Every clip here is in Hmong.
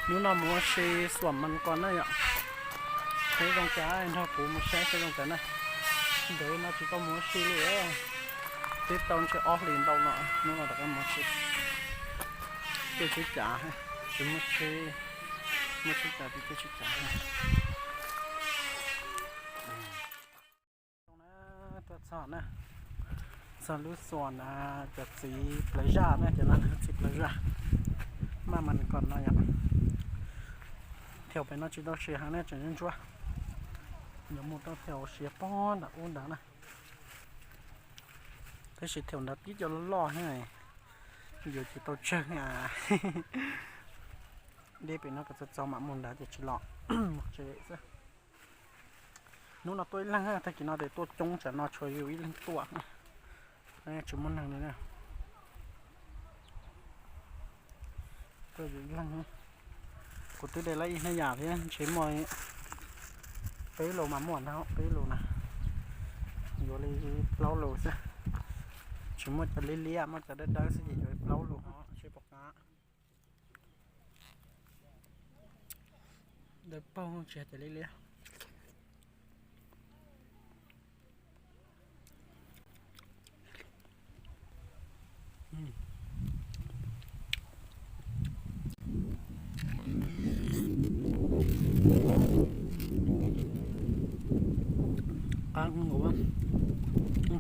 Hnub no mus ua si xuam mas ko na yom. Saib zoo cas nrog kuv mus saib saib zoo cas na. Ntawd no tsis tau mus ua si li. Twb tau ntshe ob hlis ntau no, hnub no rov qab mus ua si. Tuaj tsheb cav, tsis muaj tsheb, muaj tsheb cav ces tuaj tsheb cav. Tuaj txog na, txog lub xuas na, cov txiv plawv zaj na, cov no txiv plawv zaj. Maj mas kom no yom. Thaum pem no tsis tau siav heev na, tseem ntsuab. Yuav mus rau thaum siav pob nram ub ntawd na. Tab sis thaum ntawd tib co loj loj thiab, yuav tsis tau tsawg. Deb pem no kom txog txog mam mus ntawd ces tsis los mus tsev xwb. Hnub no tuaj ib leeg, tag kis no ces tuaj coob tsam no tshuav yus ib leeg tuaj, tsis muaj neeg li na. Tuaj yus ib leeg. Kuv twb de lawm ib hnab yam thiab, ntshe muaj peb lus mas muaj ntag, peb lus na. Yuav li plaub lus xwb. Tsis muaj cov liab liab, muaj cov dawb dawb xwb ces yuav li plaub lus. Seb puas qab. Dawb paug tsis hais cov liab liab. Qab nkaus,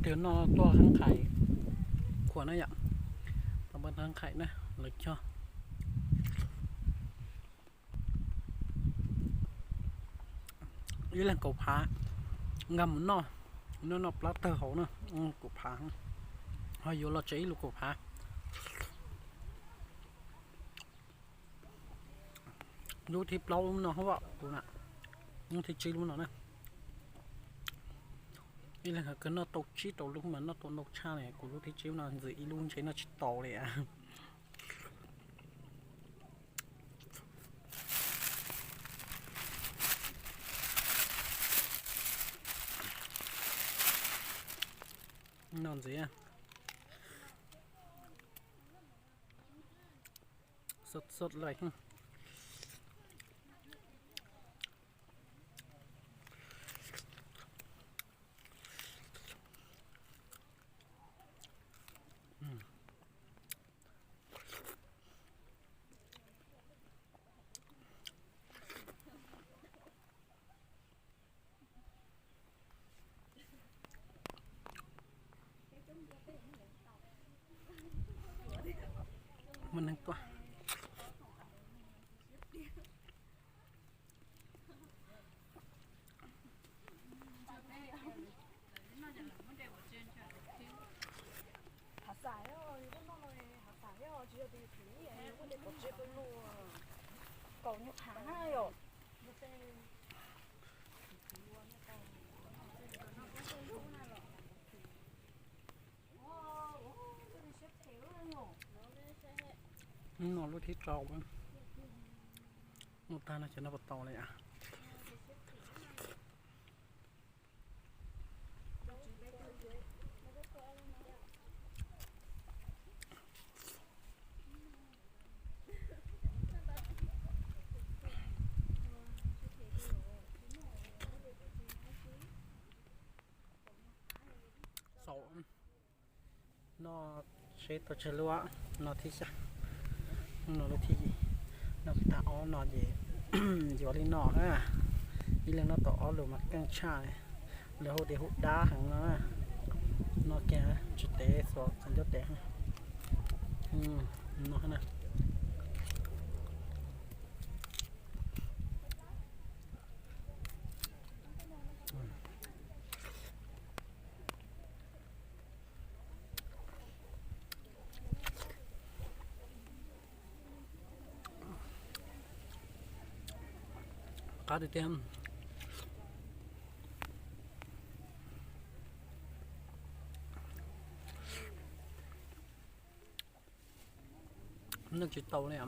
tias noj tuaj heev qhais khuam na yom. Tau npaj heev qhais na, lawv cog. Ib leeg kaum phav, nkag mus noj, noj noj plab tawg hauv na, kaum phav. Ho yuav los tsev ib lus kaum phav. Lub thib plaub lub no hov, kuv na, lub thib tsib lub no na. Ib leeg kawg noj tau tsib rau lub mas noj tau ntau tshaj li, kuv lub thib tsib no ntxim ib lub ntshe noj tsis tau li. Noj ntxiv. Xot xot lawm. Muaj neeg tuaj. Hav xav, yus tuaj noj no hav xav thiab tsis yog tias yus thwm ib yam yus muaj tej pov tseg tuaj luaj, kaus nyuag hav na yom. Hnub no lub thib rau, mus tag no ces noj puas tau li as. Xaus, noj seb tau tsawg lub, no thib xya, no lub thib, no tag ob no ces yuav li no na. Ib leeg noj tau ob lus mas keej tshaj, lawv hu tias hu dab heev no. Noj kiag tsis tev xuas qhov ncauj tev. No na. Qab tiag tiag. Noj tsis tau li.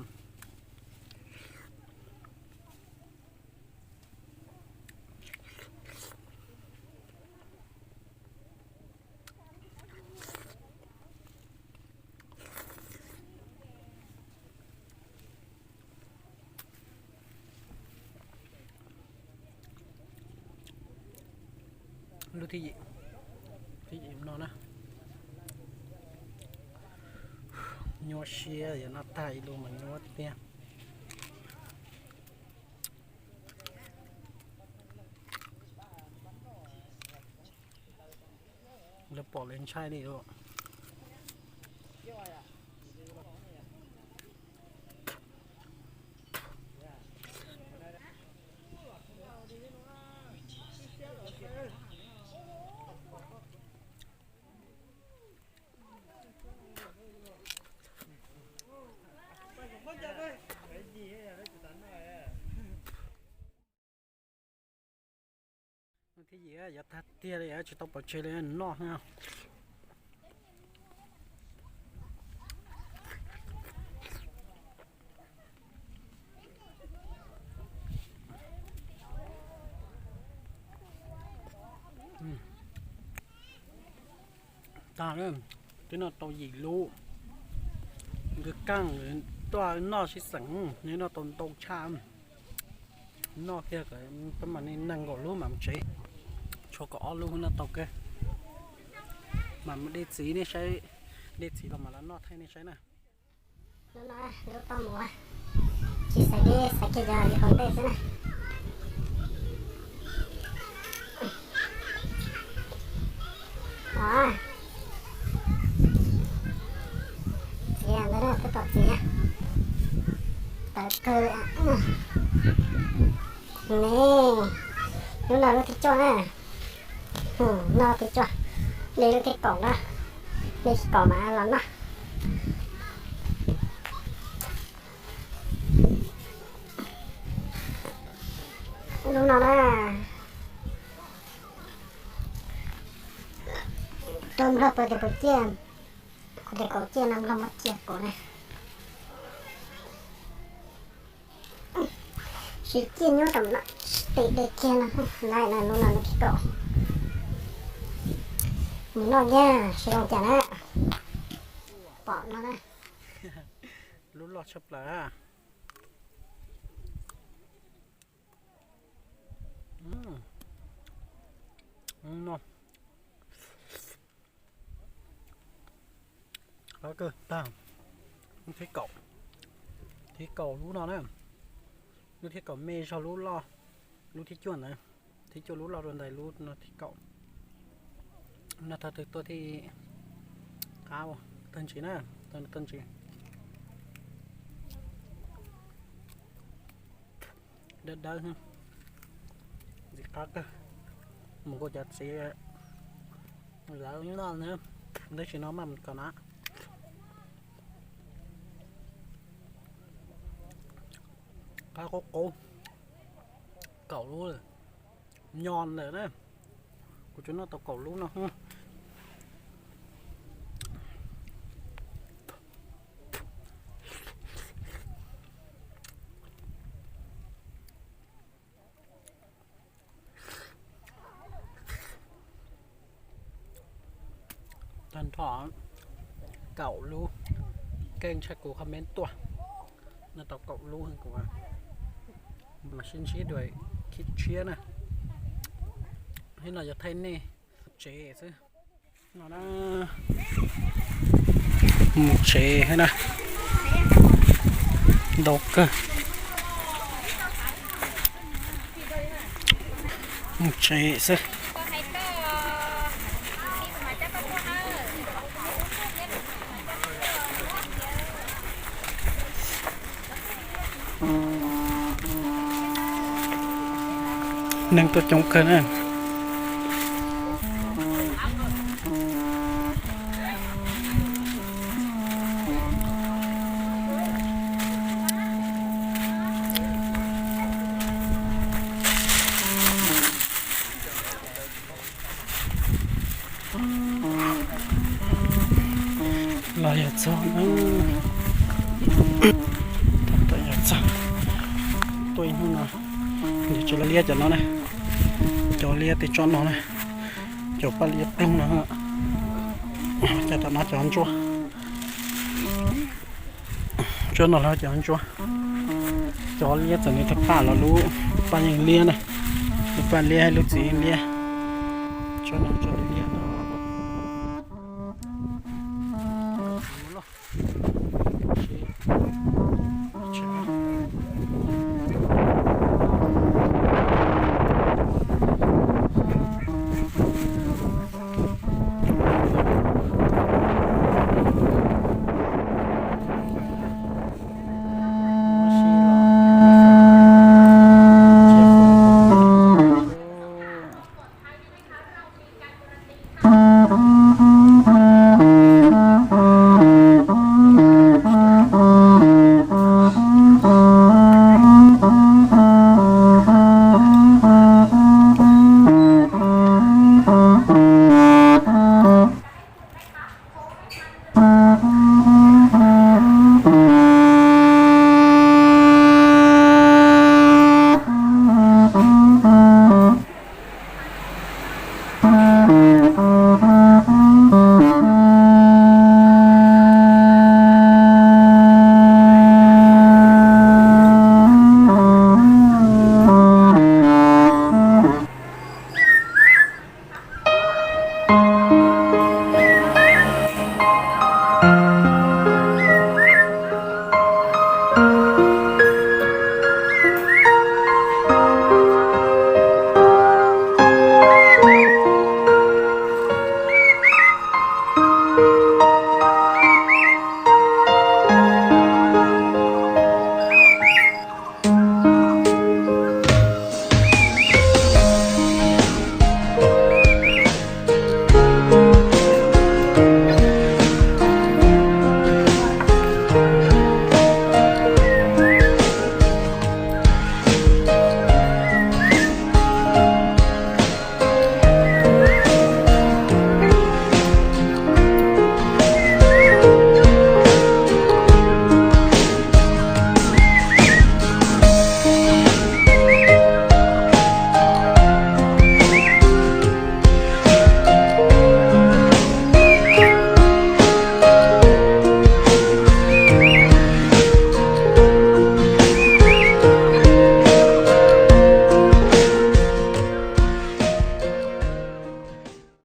Lub thib yim, thib yim no na. Nyuaj siab, yog noj tag ib lub mas nyuaj tiag. Lawv pom lawv ntshai li lawm. Thib yim yuav tag tiag li, tsis tau pov tseg li, noj na. Tag, twb noj tau yim lub. Nkawd kaj tuaj noj sib xeem, nws noj tau ntau tshaj. Noj kiag kom peb mam li nees nkaum lub mam mus tsev. Tshuav kom ob lub noj tau kawg. Mam mus de txiv nej saib, de txiv los mam los noj thaij nej saib na. Lub no lub poj mus, tsis xaiv deb xaiv kiag cov li hauv ntej xwb na. Txiv ntawd na, twb pom txiv tawv kawg. Ne, lub no lub thib cuaj na. Noj thib cuaj, de lub thib kaum na. De thib kaum mas los noj. Lub no na, tuaj nplog puas tias puas ciaj, kuv tias kaum ciaj no nplog muab ciaj kaum na. Siv ciaj nyob tom no, tes de kiag no, lub no lub thib kaum. Mus noj kiag seb zoo cas na. Pom no na. Lub loj tshaj plaws. Qab kawg tag. Lub thib kaum, thib kaum lub no na. Lub thib kaum me zog lub loj, lub thib cuaj ntawd. Thib cuaj lub loj dua ntais lub no thib kaum. No thaum twg tuaj thiaj qab, tag ntsis na, tag ntsis. Dawb dawb, ntxim qab kawg. Mus kuj cov txiv lawv noj na, tab sis no maj mus kom na. Qab qub qub, kaum lub lawm, nyo lawm na. Kuv tsuas noj tau kaum lub no. Tag nrho kaum lub, keej tshaj kuv comment tuaj, noj tau kaum lub kuv mam sib ntsib dua khib tshiab na. Hnub no yog thaij nej tsev xwb. No na, mus tsev na, ntau kawg. Mus tsev xwb. Neeg tuaj coob kawg na. Los yog txog na, yog txog, tuaj ib hnub no, nws tsis liab cov no na, cov liab tej tsob no na, cov paj liab ploog no, cov tom no cov ntsuab. Tsob no los cov ntsuab, cov liab txawm nws tag paj los lub paj yeej liab na, lub paj liab lub txiv yeej liab. tso no tso no.